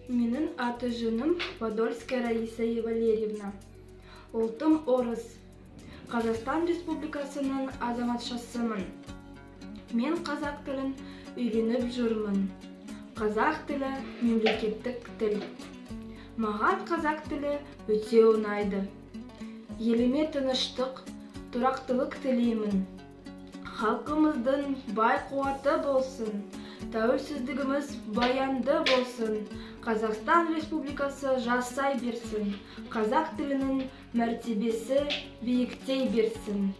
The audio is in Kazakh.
Менің аты жөнім Подольская Раиса Валерьевна. Ұлтым орыс. Қазақстан Республикасының азаматшасымын. Мен қазақ тілін үйреніп жүрмін. Қазақ тілі – мемлекеттік тіл. Маған қазақ тілі өте ұнайды. Еліме тыныштық, тұрақтылық тілеймін. Халқымыздың бай қуаты болсын, тәуелсіздігіміз баянды болсын, Қазақстан Республикасы жасай берсін, қазақ тілінің мәртебесі биіктей берсін.